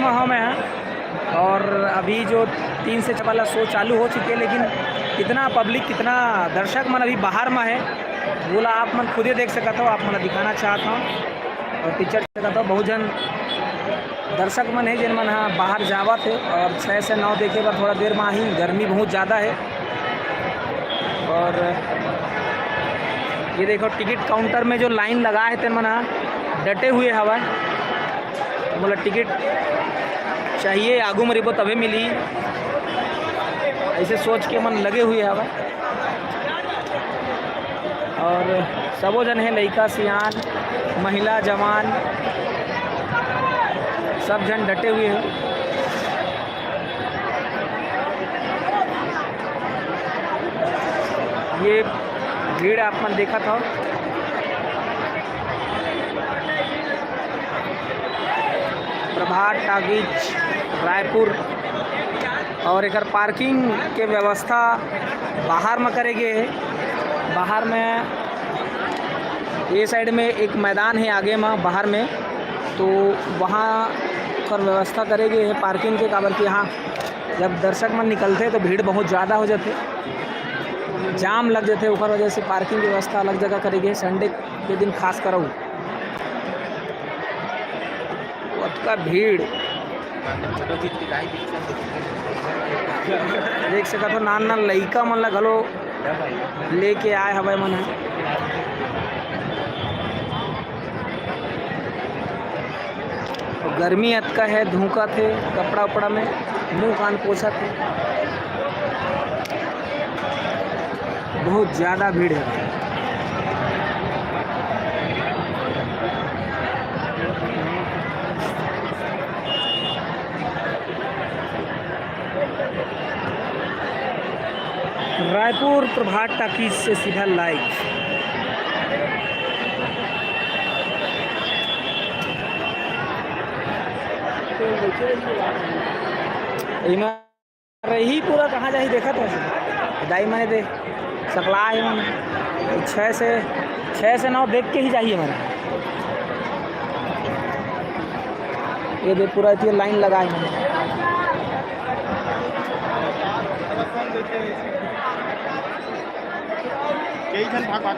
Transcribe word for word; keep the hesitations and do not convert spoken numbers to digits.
हाँ, मैं, और अभी जो तीन से छः वाला शो चालू हो चुके हैं, लेकिन कितना पब्लिक, कितना दर्शक मन अभी बाहर में है, वो ला आप मन खुदे देख सकत हो, आप मन ला दिखाना चाहत हूँ। और पिक्चर सकत हो, बहुत झन दर्शक मन है, जिन मन ह बाहर जावत है, और छः से नौ देखे बर थोड़ा देर में आही, गर्मी बहुत ज़्यादा है। और ये देखो, टिकट काउंटर में जो लाइन लगा है, तेन मन ह डटे हुए हवय। मोला टिकट चाहिए, आगू म रहिबो तभे मिली, ऐसे सोच के मन लगे हुए हवय। और सबो जन हे, लइका सियान, महिला जवान, सब जन डटे हुए हैं। ये भीड़ आप मन देखत हो, प्रभात टाकीज रायपुर, और एकर पार्किंग के व्यवस्था बाहर में करे गे हे। बाहर में ये साइड में एक मैदान है आगे में बाहर में, तो वहाँ कर व्यवस्था करे गे हे पार्किंग के, काबर कि यहाँ जब दर्शक मन निकलथे तो भीड़ बहुत ज़्यादा हो जाथे, जाम लग जाथे, ओकर वजह से पार्किंग व्यवस्था अलग जगह करे गे हे संडे के दिन खास करऊ। अतका भीड़ देख सकत हो, नान नान लइका मन ला घलो लेके आए हवय मन ह। गर्मी अतका है, धुंकत हे कपड़ा उपड़ा में, मुंह कान पोछत हे। बहुत ज़्यादा भीड़ है। रायपुर प्रभात टाकीज से सीधा लाइव। एमा रही पूरा कहाँ जाही देखत हो दाई मने दे सकला है मन। छः से, छः से नौ देख के ही जाही मन। ये दे पूरा इतनी लाइन लगा है मन। कई झन भाग भाग